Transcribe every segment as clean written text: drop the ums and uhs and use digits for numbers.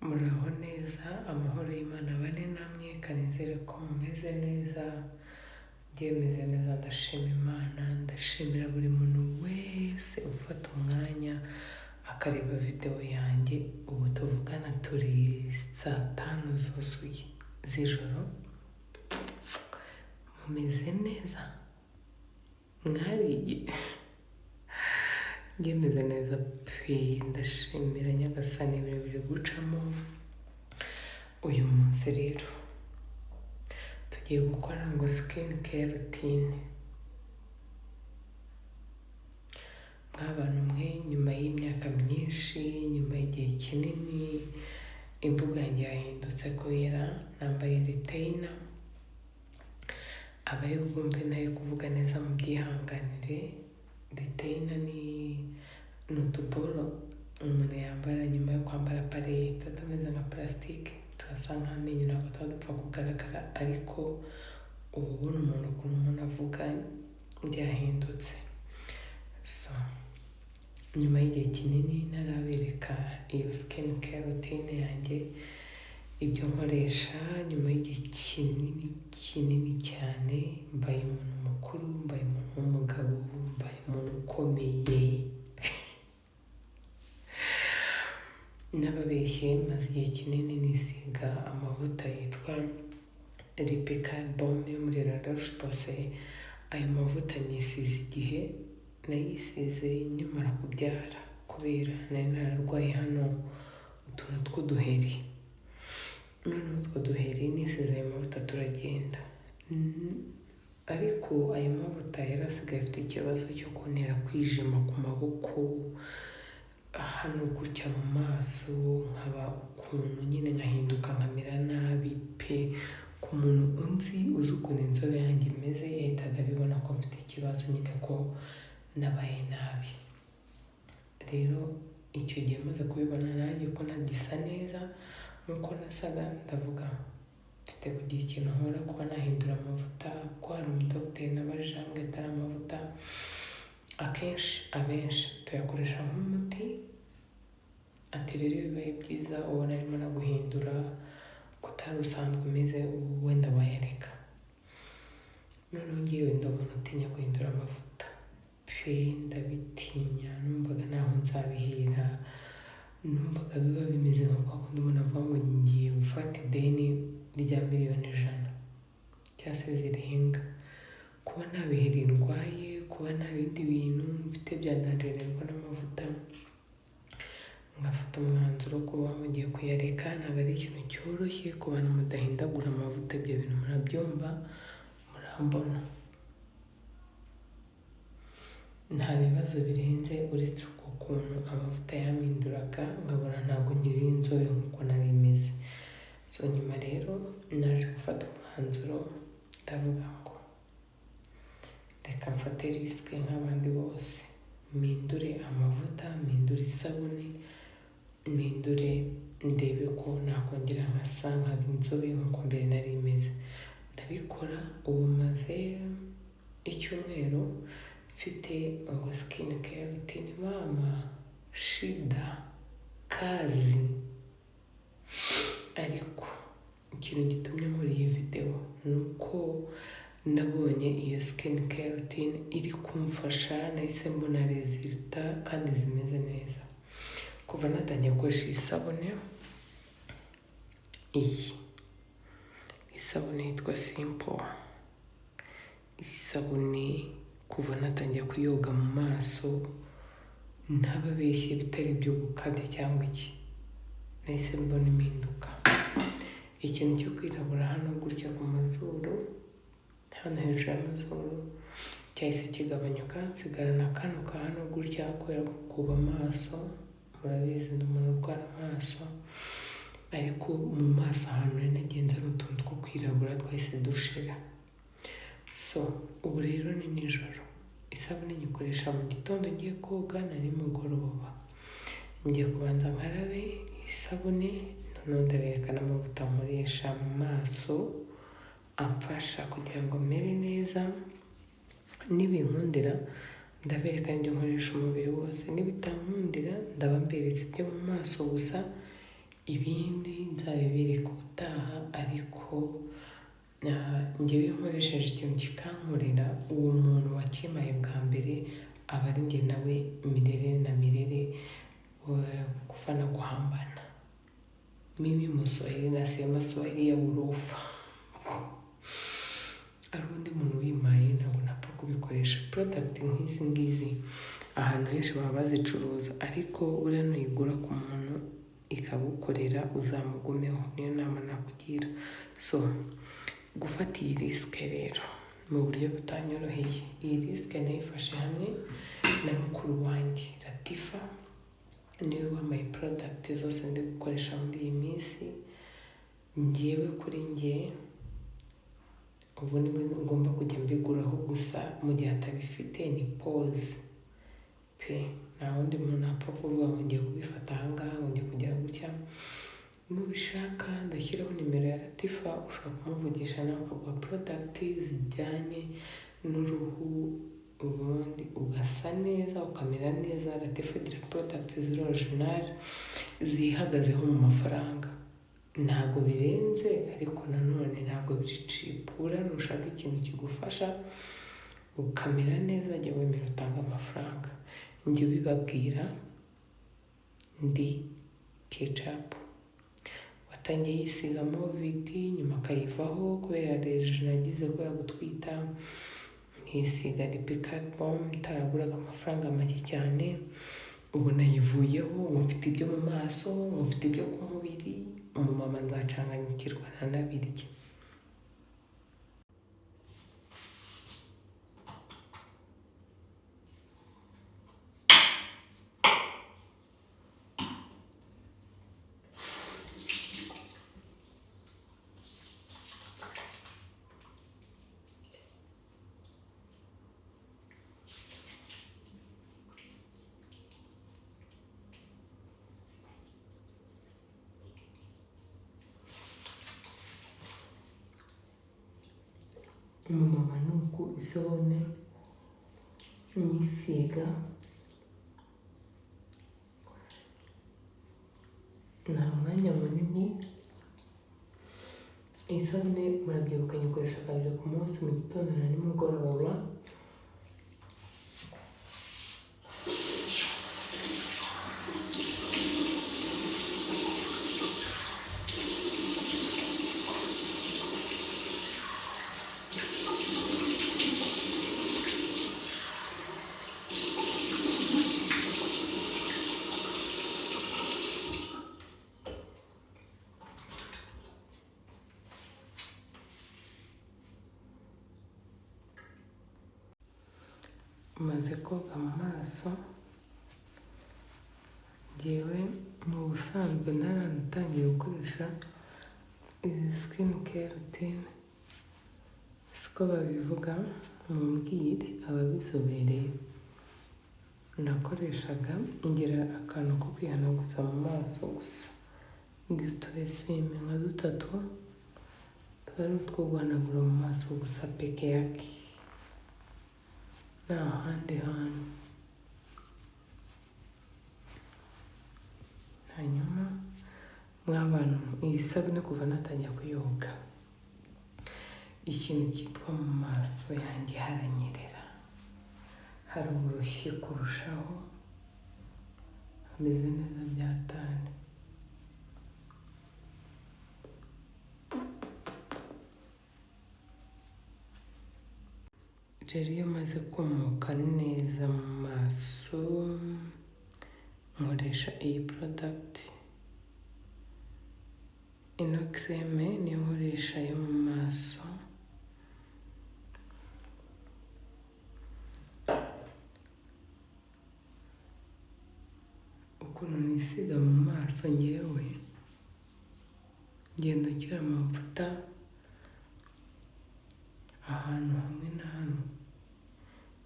Muraho neza, amahoro y'Imana abane namwe, kanizere ko mumeze neza, njye meze neza, ndashima Imana, ndashimira buri muntu wese ufata umwanya akareba videwo yanjye. Ubu tuvugana turi saa 5 zuzuye z'ijoro. Mumeze neza? Mwariye? Njye meze neza pe, ndashimira Nyagasani ibintu biri gucamo. Uyu munsi rero tugiye gukora ngo skin care routine. Mw'abantu mwe, nyuma y'imyaka myinshi, nyuma y'igihe kinini, imvugo yanjye yahindutse kubera nambaye retainer. Abari bwumve ntari kuvuga neza mubyihanganire. Retainer ni utuboro umuntu yambara nyuma yo kwambara pareye, tuba tumeze nka purasitike, turasa nk'amenyo, ntabwo tuba dupfa kugaragara, ariko uba ubona umuntu ukuntu umuntu avuga byahindutse. So nyuma y'igihe kinini ntarabereka iyo skin care routine yanjye, ibyo nkoresha nyuma y'igihe kinini kinini cyane, mbaye umuntu mukuru, mbaye umuntu w'umugabo, mbaye umuntu ukomeye. N'ababeshye, maze igihe kinini nisiga amavuta yitwa Lipikar Baume yo muri La Roche-Posay. Ayo mavuta nyisize igihe nayisize nyamara kubyara, kubera nari nararwaye hano utuntu tw'uduheri. Noneho utwo duheri nisize ayo mavuta turagenda, ariko ayo mavuta yari asigaye afite ikibazo cyo kuntera kwijima ku maboko, hano gutya mu maso, nkaba ukuntu nyine nkahinduka nkamera nabi pe. Ku muntu unzi uzi ukuntu inzobe yanjye imeze, yahitaga abibona ko mfite ikibazo nyine, ko nabaye nabi. Rero icyo gihe maze kubibona nanjye ko ntagisa neza nk'uko nasaga, ndavuga mfite kugira ikintu nkora kuba nahindura amavuta, kuko hari umudogiteri nabajije ambwira atari amavuta. Akenshi abenshi tuyakoresha nk'umuti, ati rero iyo bibaye byiza ubona arimo no guhindura kutari usanzwe umeze, wenda wayareka. Noneho ngewe ndi umuntu utinya guhindura amavuta pe, ndabitinya, numvaga ntaho nzabihera, numvaga biba bimeze nka kwa kundi umuntu avuga ngo ngiye gufata ideni rya miliyoni 100 cyangwa se zirenga, kuba nta biheri ndwaye, kuba nta bindi bintu mfite byananirwa n'amavuta, ngafata umwanzuro wo kuba mugiye kuyareka. Ntabwo ari ikintu cyoroshye ku bantu mudahindagura amavuta, ibyo bintu murabyumva, murambona. Nta bibazo birenze uretse uko kuntu amavuta yampinduraga, nkabona ntabwo nkiri inzobe nk'uko nari meze. So nyuma rero naje gufata umwanzuro, ndavuga ngo reka mfate risike nk'abandi bose, mpindure amavuta, mpindure isabune, mpindure ndebe ko nakongera nkasa nkaba inzobe nk'uko mbere nari meze. Ndabikora, ubu maze icyumweru mfite ngo skin care routine, mama shida kazi. Ariko ikintu gitumye nkora iyi videwo ni uko nabonye iyo skin care routine iri kumfasha, nahise mbona résultat kandi zimeze neza. Kuva natangiye gukoresha iyi sabune, iyi isabune yitwa Simple, isabune kuva natangiye kuyoga mu maso, ntababeshye bitari ibyo gukabya cyangwa iki, nahise mbona impinduka. Ikintu cyo kwirabura hano gutya ku mazuru, hano hejuru y'amazuru, cyahise kigabanyuka, nsigarana kano ka hano gutya kubera gukuba amaso. Murabizi ndi umuntu urwara amaso, ariko mu maso ahantu nari nagenze n'utuntu two kwirabura twahise dushira. So ubu rero ni nijoro, isabune nyikoresha mu gitondo ngiye koga na nimugoroba. Ngiye kubanza nkarabe isabune, noneho ndabereka n'amavuta nkoresha mu maso amfasha kugira ngo mere neza. Nibinkundira ndabereka n'ibyo nkoresha umubiri wose, nibitankundira ndaba mberetse ibyo mu maso gusa. Ibindi nzabibereka ubutaha, ariko njyewe iyo nkoresheje ikintu kikankorera, uwo muntu wakimpaye bwa mbere aba ari njye nawe mirere na mirere, kufa na guhambana. Mimi Muswahili nasema Swahili ya urofa. Ari undi muntu wimpaye ntabwo napfa kubikoresha. Product nk'izi ngizi ahantu henshi baba bazicuruza, ariko buriya nuyigura ku muntu ikagukorera uzamugumeho, niyo nama nakugira. So gufata iyi risk rero mu buryo butanyoroheye, iyi risk nayifashe hamwe na mukuru wanjye Latifa, niwe wambaye product zose ndi gukoresha muri iyi minsi. Njyewe kuri njye ubu niwe ngomba kujya mbiguraho gusa, mu gihe atabifite ni pause pe, nta wundi muntu napfa kuvuga ngo ngiye kubifata ahangaha, ngo ngiye kujya gutya. Nubishaka ndashyiraho nimero ya Latifa, ushobora kumuvugisha nawe akaguha product zijyanye n'uruhu, ubundi ugasa neza ukamera neza. Latifa agira product ziri original zihagazeho mu mafaranga, ntabwo birenze ariko nanone ntabwo biri cheap. Buriya nushaka ikintu kigufasha ukamera neza, jya wemera utange amafaranga. Njye ubibabwira ndi Kecapu watangiye yisiga Movit, nyuma akayivaho kubera allergie nagize kubera gutwita, nkisiga Lipikar Baume itaraguraga amafaranga make cyane, ubu nayivuyeho, ubu mfite ibyo mu maso, ubu mfite ibyo ku mubiri, umumama nzacanganyikirwa ntanabirye. Umumama ni uku isabune nyisiga nta mwanya munini. Isabune murabyibuka nyikoresha kabiri ku munsi, mu gitondo na nimugoroba. Maze koga mu maso, njyewe mu busanzwe naranatangiye gukoresha izi skin care routine, siko babivuga, mumbwire ababizobereye. Nakoreshaga ngira akantu ko kwihanaguza mu maso gusa, utu essuie-main nka dutatu tuba ari utwo guhanagura mu maso gusa peke yake, nta handi hantu. Hanyuma mw'abantu, iyi sabune kuva natangira kuyoga, ikintu cyitwa mu maso yanjye haranyerera, haroroshye kurushaho, hameze neza byatane. Rero iyo maze kumuka neza mu maso, nkoresha iyi product, ino crème niyo nkoresha yo mu maso. Ukuntu nisiga mu maso njyewe, ngenda nshyira amavuta ahantu hamwe na hamwe,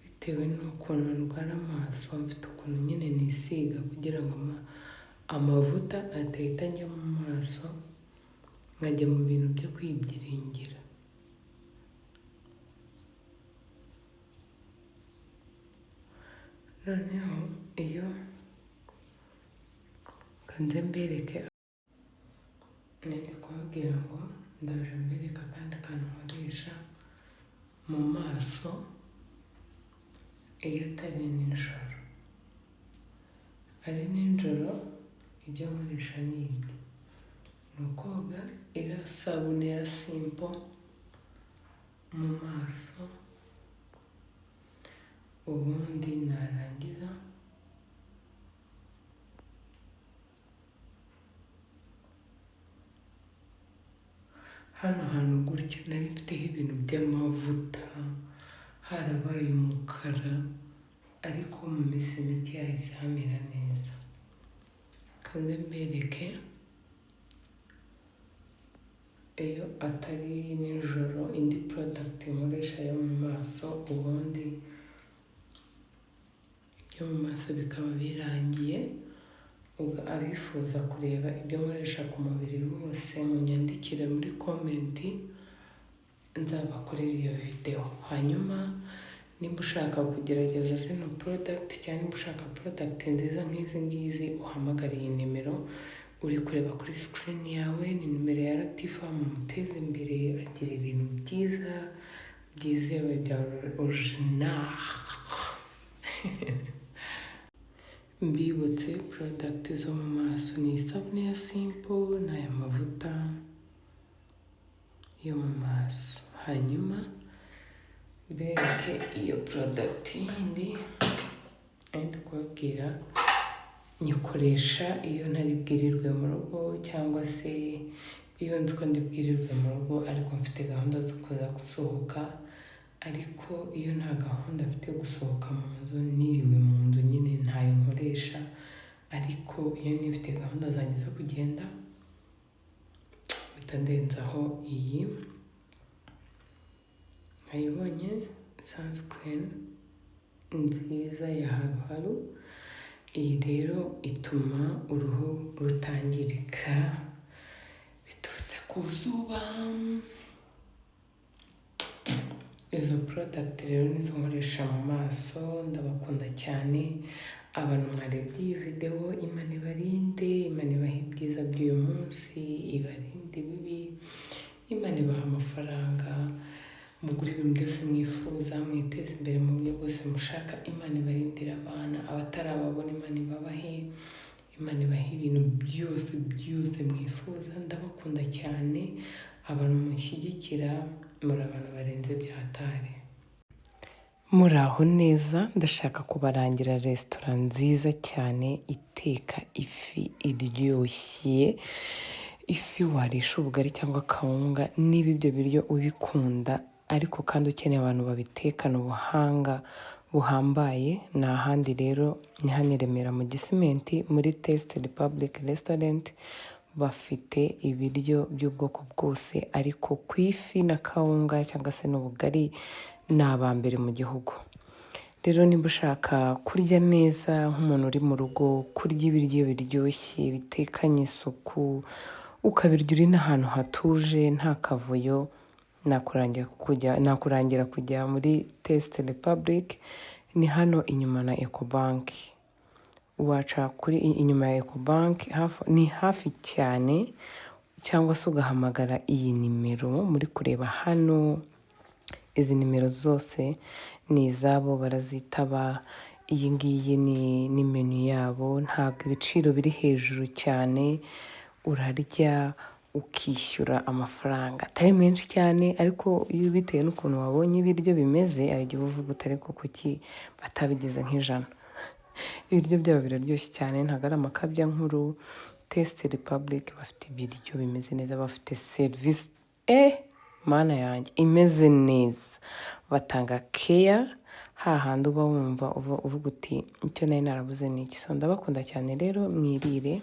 bitewe n'ukuntu ndwara amaso, mfite ukuntu nyine nisiga kugira ngo amavuta adahita ajya mu maso, nkajya mu bintu byo kwibyiringira. Noneho iyo kanze mbereke. Nari kubabwira ngo ndaje mbereka akandi kantu nkoresha mu maso iyo atari nijoro. Ari nijoro ibyo nkoresha ni ibi: ni ukoga iriya sabune ya Simple mu maso, ubundi narangiza hano hantu gutya nari mfiteho ibintu by'amavuta, harabaye umukara, ariko mu minsi mike hahise hamera neza. Kanze mbereke iyo atari nijoro indi product nkoresha yo mu maso, ubundi ibyo mu maso bikaba birangiye. Ubwo abifuza kureba ibyo nkoresha ku mubiri wose munyandikire muri comment, nzabakorera iyo video. Hanyuma nimba ushaka kugerageza zino product cyangwa nimba ushaka product nziza nk'izi ngizi, uhamagare iyi nimero uri kureba kuri screen yawe, ni nimero ya Latifa. Mumuteze imbere, agira ibintu byiza byizewe bya original. Mbibutse product zo mu maso ni isabune ya Simple n'aya mavuta yo mu maso. Hanyuma mbereke iyo product yindi ndi kubabwira, nyikoresha iyo ntari bwirirwe mu rugo cyangwa se iyo nzi ko ndi bwirirwe mu rugo ariko mfite gahunda zo kuza gusohoka, ariko iyo nta gahunda mfite yo gusohoka mu nzu, niriwe mu nzu nyine ntayo nkoresha, ariko iyo nifite gahunda zanjye zo kugenda mpita ndenzaho iyi. Nkayibonye sunscreen nziza ya Haruharu. Iyi rero ituma uruhu rutangirika biturutse ku zuba. Izo product rero nizo nkoresha mu maso, ndabakunda cyane. Abantu mwarebye iyi video, Imana ibarinde, Imana ibahe ibyiza by'uyu munsi, ibarinde ibibi, Imana ibahe amafaranga, mugure ibintu byose mwifuza, mwiteze imbere mu buryo bwose mushaka. Imana ibarindire abana, abatarababona Imana ibabahe, Imana ibahe ibintu byose byose mwifuza. Ndabakunda cyane, abantu munshyigikira, muri abantu barenze bya hatari. Muraho neza, ndashaka kubarangira resitora nziza cyane iteka ifi iryoshye, ifi warisha ubugari cyangwa akawunga, niba ibyo biryo ubikunda ariko kandi ukeneye abantu babitekana ubuhanga buhambaye, ni ahandi rero ni hano i Remera mu Gisimenti muri Taste Republic Restaurant. Bafite ibiryo by'ubwoko bwose, ariko ku ifi na kawunga cyangwa se n'ubugari ni aba mbere mu gihugu. Rero niba ushaka kurya neza nk'umuntu uri mu rugo, kurya ibiryo biryoshye bitekanye isuku, ukabirya uri n'ahantu hatuje nta kavuyo, nakurangira kujya muri Taste Republic. Ni hano inyuma na Ecobank, waca kuri inyuma ya Ecobank, ni hafi cyane, cyangwa se ugahamagara iyi nimero muri kureba hano. Izi nimero zose ni izabo, barazitaba. Iyi ngiyi ni menu yabo, ntabwo ibiciro biri hejuru cyane, urarya ukishyura amafaranga atari menshi cyane, ariko iyo bitewe n'ukuntu wabonye ibiryo bimeze, hari igihe uvuga uti ariko kuki batabigize nk'ijana. Ibiryo byabo biraryoshye cyane, ntabwo ari amakabya nkuru. Taste Republic bafite ibiryo bimeze neza, bafite serivisi mana yanjye imeze neza, batanga keya hahandi uba wumva uvuga uti icyo nari narabuze ni iki. So ndabakunda cyane rero, mwirire.